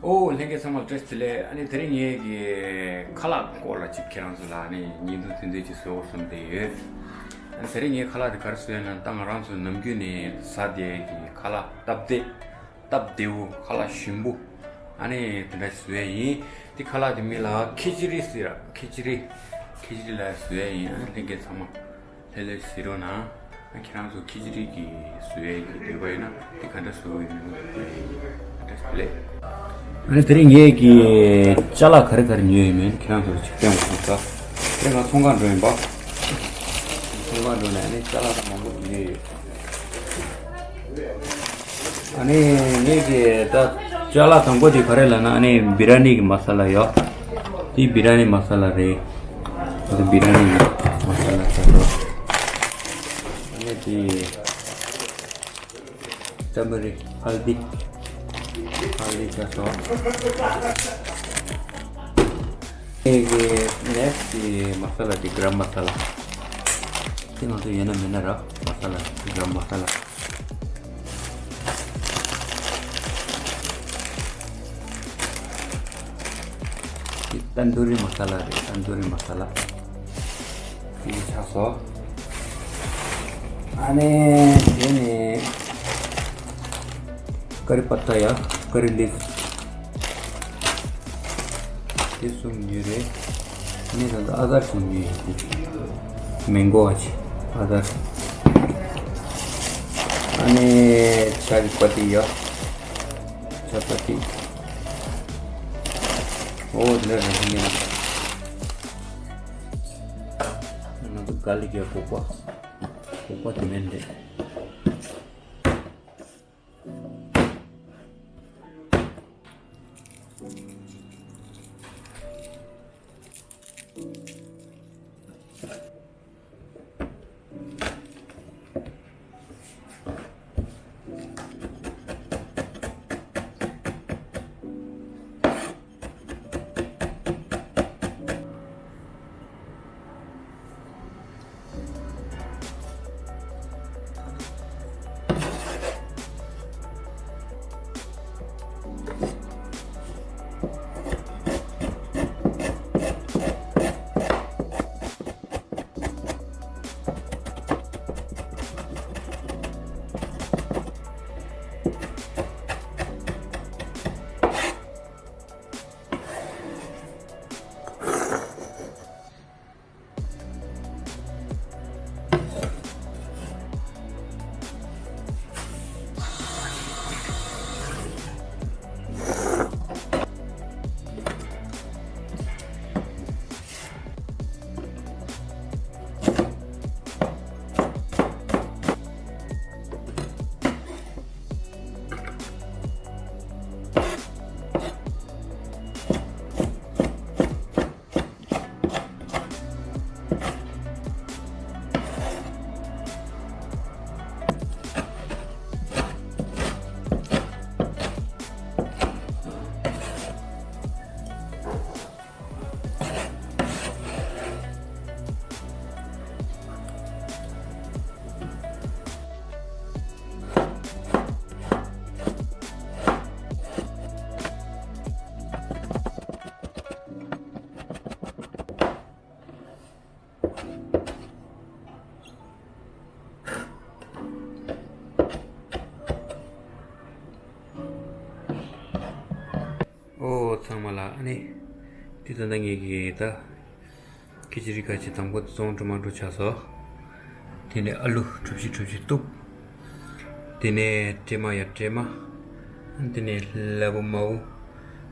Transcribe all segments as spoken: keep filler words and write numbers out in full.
ཨོ་ལྷན་རྒྱས་ཚང་མ་བཀྲ་ཤིས་བདེ་ལེགས། ཨ་ནི་དེ་རིང་ངས་ཀྱི་ཁ་ལག་སྐོར་ལ་ཅིག་ཁྱེད་རང་ཚོ་ལ་ཨ་ནི་བརྙན་ཐུང་ཐུང་ཐུང་ཅིག་བཟོ་དགོས་བསམ་བསྡད་ཡོད། ཨ་ནི་དེ་རིང་ངས་ཁ་ལག་དེ་ག་རེ་བཟོས་ན་ད་ང་རང་ཚོ་ནམ་རྒྱུན་ནས་ཟ་བསྡད་ཀྱི་ཁ་ལག་སྟབས་བདེ། སྟབས་བདེ་བོ་ཁ་ལག་ཞིམ་པོ། ཨ་ནི་དེ་འདྲ་བཟོས་ཡིན། དེ་ཁ་ལག་དེ་མིང་ལ་ཁི་ཅི་རི་ཟེར་ར། ཁི་ཅི་རི། ཁི་ཅི་རི་ལ་བཟོས་ཡིན། ཨ་ནི་ལྷན་རྒྱས་ཚང་མ་ལྷོད་ལྷོད་གཟིགས་རོགས་གནང་། ཨ་ཁྱེད་རང་ཚོ་ཁི་ཅི་རི་གི་བཟོས་ཡིན་འདོད་པ་ཡིན་ན་དེ་ག་འདྲ་བཟོ་ཡིན་ནོ་དེ་ག་འདྲ་བཟོ་ལེ། ཨ་ནི་དེ་རིང་ངས་ཀྱི་ཅ་ལག་ག་རེ་ག་རེ་ཉོས་ཡོད་མེད་ཁྱེད་རང་ཚོར་ཅིག་སྟོན་དགོས་ས། དེ་ང་ཚོང་ཁང་འགྲོ་ཡིན་པ། ཚོང་ཁང་འགྲོ་ནས་ཨ་ནི་ཅ་ལག་མང་པོ་ཉོས་ཡོད། ཨ་ནི་ངེད་ཀྱི་ད་ཅ་ལག་དང་པོ་དེ་ག་རེ་ལབ་ན་ཨ་ནི་བི་ར་ནི་གི་མ་ས་ལ་ཡོད། དེ་བི་ར་ནི་མ་ས་ལ་རེད། ཨ་ནི་བི་ར་ནི་གི་མ་ས་ལ་ཆགས་སོང་། ཨ་ནི་དེ་ཏར་མ་རིག་ཧལ་དི། ཧལ་དི་ཆགས་སོང་། ངེད་ཀྱི་ནེག་སི་དེ་མ་ས་ལ་དེ་གྲམ་མ་ས་ལ། དེ་ང་ཚོ་ཡོད་ན་མེད་ན་ར་མ་ས་ལ་གྲམ་མ་ས་ལ། ཏན་དུ་རི་མ་ས་ལ་རེད། ཏན་དུ་རི་མ་ས་ལ། དེ་ཆགས་སོང་། ཨ་ནི་དེ་ནི་ཀ་རི་པ་ཏ་ཡ། ཀ་རི་ལིབ། དེ་གསུམ་ཉོས་རེད། ངས་ད་ལྟ་ཨ་དར་གསུམ་ཉོས་ཡིན། མེང་གོ་ཨ་ཅི་ཨ་དར། ཨ་ནི་ཆ་གི་པ་ཏི་ཡ། ཆ་པ་ཏི། ཨོ་དེ་འདྲ་རེད་ངས་ན། ང་ཚོ་ག་ལི་གི་སྒོག་པ། སྒོག་པ་དེ་མིན་རེད། ཨོ་ཚང་མ་ལ་ཨ་ནི། དེ་ད་ལྟ་ངེད་ཀྱི་ད་ཁི་ཅི་རི་ཁ་ཅིག་དང་པོ་བཙོང་ཊོ་མ་ཊོ་ཆགས་སོ། དེ་ནས་ཨ་ལུ་གྲུབ་ཅིག་གྲུབ་ཅིག་གཏུབ། དེ་ནས་ཀྲེ་མ་ཡ་ཀྲེ་མ། དེ་ནས་ལ་བུ་མ་བུ།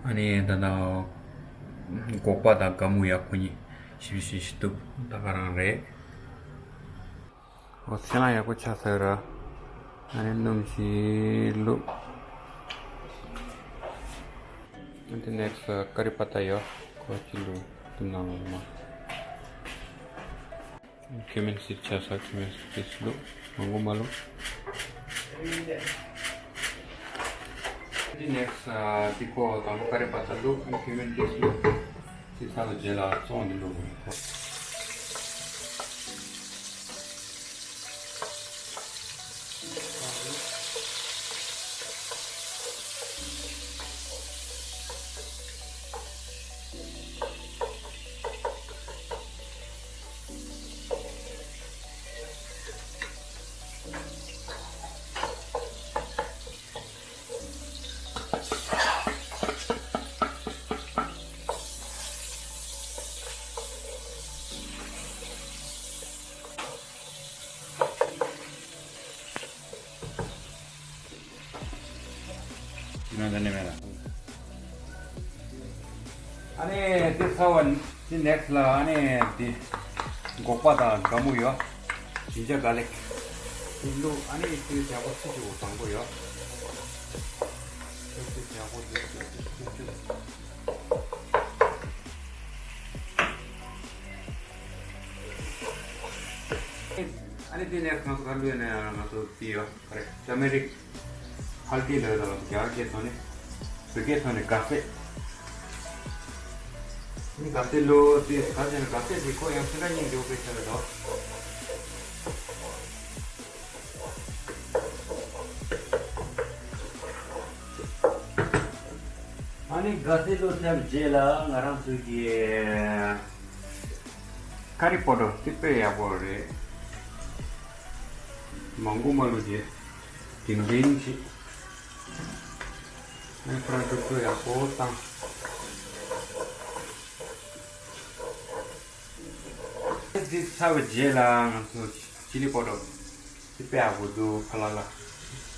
ཨ་ནི་ད་ད་སྒོག་པ་དང་སྒ་སྨུག་ཡ་ཁོ་གཉིས་ཞིབ་ཞིབ་ཞིབ་གཏུབ། ད་ག་རང་རེད། ཨོ་ཚེ་ལང་ཡག་པོ་ཆགས་ཚར་ར། ཨ་ནི་སྣུམ་ཞིག་བླུགས། ཨ་ནི་ནེག་སི་ཀ་རི་པ་ཏ་ཡོད། ཁོ་ཅི་བླུགས་དུ་ནང་ལ་མ། ཁུ་མིན་སིཌ་ཆགས་ས། ཁུ་མིན་སིཌ་བླུགས། མང་པོ་མ་བླུགས། ཨ་ནི་ནེག་སི་དེ་ཁོ་དང་པོ་ཀ་རི་པ་ཏ་བླུགས། ཨ་ནི་ཁུ་མིན་སིཌ་བླུགས། དེ་ཚར་བའི་རྗེས་ལ་བཙོང་འདི་བླུགས་དགོས། འདི་ནས་མེད་ལ། ཨ་ནི་དེ་ཚ་བ་དེ་ནེག་སི་ལ་ཨ་ནི་དེ་སྒོག་པ་དང་སྒ་སྨུག་ཡོད། ཇིན་ཇར་གར་ལིག་དེ་བླུགས། ཨ་ནི་དེ་ཡག་པོ་ཚིག་གཅིག་པོ་བཟང་པོ་ཡོད། དེ་ཚིག་ཡག་པོ་དེ་ཚིག་གཅིག་པོ། ཨ་ནི་དེ་ནས་ང་ཚོ་ག་རེ་ལུས་ནས་ང་ཚོ་དེ་ཡོད་རེད། ཏར་མེ་རིག་ཧལ་དི་ལ་ཡོད་ལ་རྒྱ་སྐད་ཐོག་ནས་བོད་སྐད་ཐོག་ནས་ག་ཚད། ཨ་ནི་ག་ཚད་ལོ་དེ་ག་ཚད་ནས་ག་ཚད་དེ་ཁོ་ཡང་ཕྱི་ལ་སྙིང་རྗེ་པོ་དཔེ་ཆ་རེད་དོ། ཨ་ནི་ག་ཚད་ལོ་ཐེབས་རྗེས་ལ་ང་རང་ཚོའི་གི་ཀ་རི་པོ་ཊར་དེ་དཔེ་ཡག་པོ་རེད། མང་པོ་མ་བླུགས་རྗེས་དིང་དིང་ཅིག་ཨ་ནི་ཁོ་རང་དཀྲུག་དཀྲུག་ཡག་པོ་བཏང་། འདི་ཚར་བའི་རྗེས་ལ་ང་ཚོ་ཅི་ལི་པོ་ཊར་དེ་དཔེ་ཡག་པོ་འདུག་ཕ་ལ་ལ།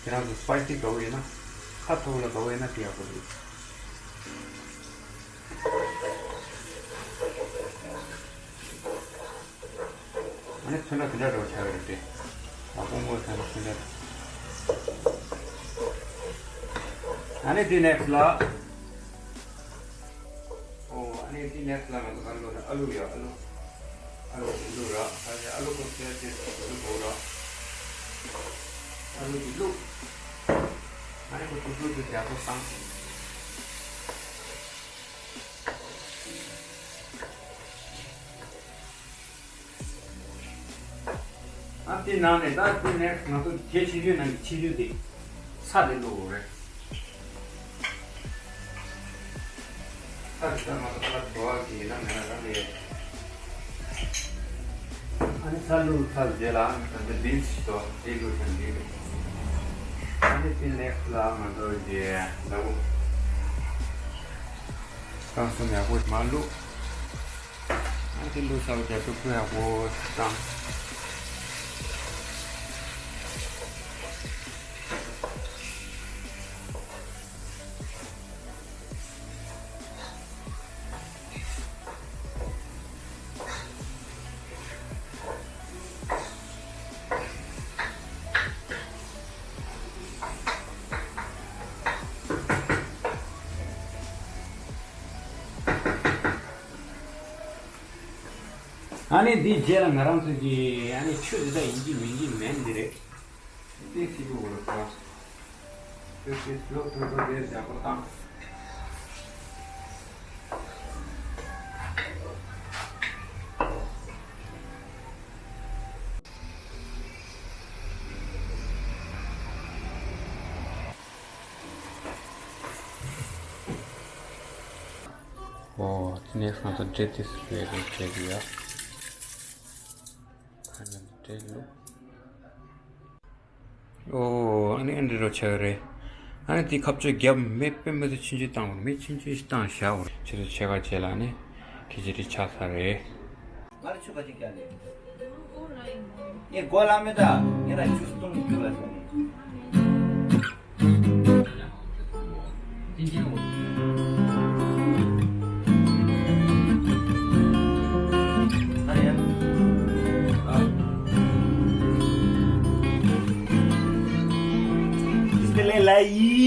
ཁྱེད་རང་ཚོ་སི་པའི་སི་དགའ་བོ་ཡོད་ན། ཁ་ཐོག་ལ་དགའ་བོ་ཡོད་ན་དེ་ཡག་པོ་འདུག་ཨ་ནི་ཚོན་ཁྲ་དེ་འདྲ་རོ་ཆགས་ཡོད་རེད་དེ། ཡག་པོ་མོ་ཚོན་ཁྲ་དེ་འདྲ། ཨ་ནི་དེ་ནེག་སི་ལ། ཨོ། ཨ་ནི་དེ་ནེག་སི་ལ་ང་ཚོ་ག་རེ་བླུགས་ར། ཨ་ལུ་ཡོད། ཨ་ལུ། ཨ་ལུ་དེ་བླུགས་ར། ཨ་ནི་ཨ་ལུ་ཁོ་ཚོས་དེ་བླུགས་དགོས་ར། ཨ་ལུ་དེ་བླུགས། ཨ་ནི་ཁོ་ཐུག་ཐུག་དེ་ཡག་པོ་བཏང་། ཨ་དེ་ནང་ནས་ད་དེ་ནས་ང་ཚོ་གལ་ཆེ་ཤོས་ནང་གི་ཆེ་ཤོས་དེ་ཚྭ་དེ་བླུགས་དགོས་རེད། ཚྭ་དེ་ད་ང་ཚོ་ཁ་ལག་བྲོ་བ་གི་ཡིན་ན་མེད་ན་རང་གི་ཡོད། ཨ་ནི་ཚྭ་བླུགས་ཚར་རྗེས་ལ་ཨ་ནི་ད་ལྟ་བིན་སི་ཞིག་དོ་དེ་བླུགས་ཤིང་འདི་རེད། ཨ་ནི་དེ་ནེག་སི་ལ་ང་ཚོ་གི་ཟླ་བོ་རྐང་གསུམ་ཡག་པོ་མར་བླུགས། ཨ་དེ་འདུག་ས་བ་རྒྱབ་ཏུ་ཁོ་ཡག་པོ་བཏང་། ཨ་ནི་འདིའི་རྗེས་ལ་ང་རང་ཚོ་གི་ཨ་ནི་ཆུ་འདི་དག་ཡིན་གྱི་མིན་གྱི་མེད་འདི་རེད། དེ་སྲིད་པོ་བོར་ཁ། དེ་སྲིད་ལོ་ཐོ་ཐོ་དེར་བཞག་པ་དང་། ཨོ། དེ་ནས་ང་ཚོ་འབྲས་དེ་སུ་རེད་རེད་བྱས་ཏེ་ཡ། ཨ་ནི་འབྲས་ལུག་ཨོ། ཨ་ནི་ཨ་འདྲ་རོ་ཆགས་རེད། ཨ་ནི་དེ་ཁ་གཅོད་རྒྱབ་མེ་དཔེ་མི་ཚོ་ཆུང་ཆུང་བཏང་བར་མེ་ཆུང་ཆུང་ཞིག་བཏང་བཞག་བར་ཆུ་ཚོད་ཕྱེད་ཀ་རྗེས་ལ་ཨ་ནི་ཁྱི་ཇི་རི་ཆགས་ཚར་རེད། ང་ལ་ཆུ་ཁ་ཅིག་བརྒྱབ་ནས། ངས་སྒོ་ལ་མི་ད་ངས་ན་ཆུ་སྟོང་རྒྱུ་ལ་ཟེར་ནས། ཨ་ཡ། ཨ། ལ་ཡི།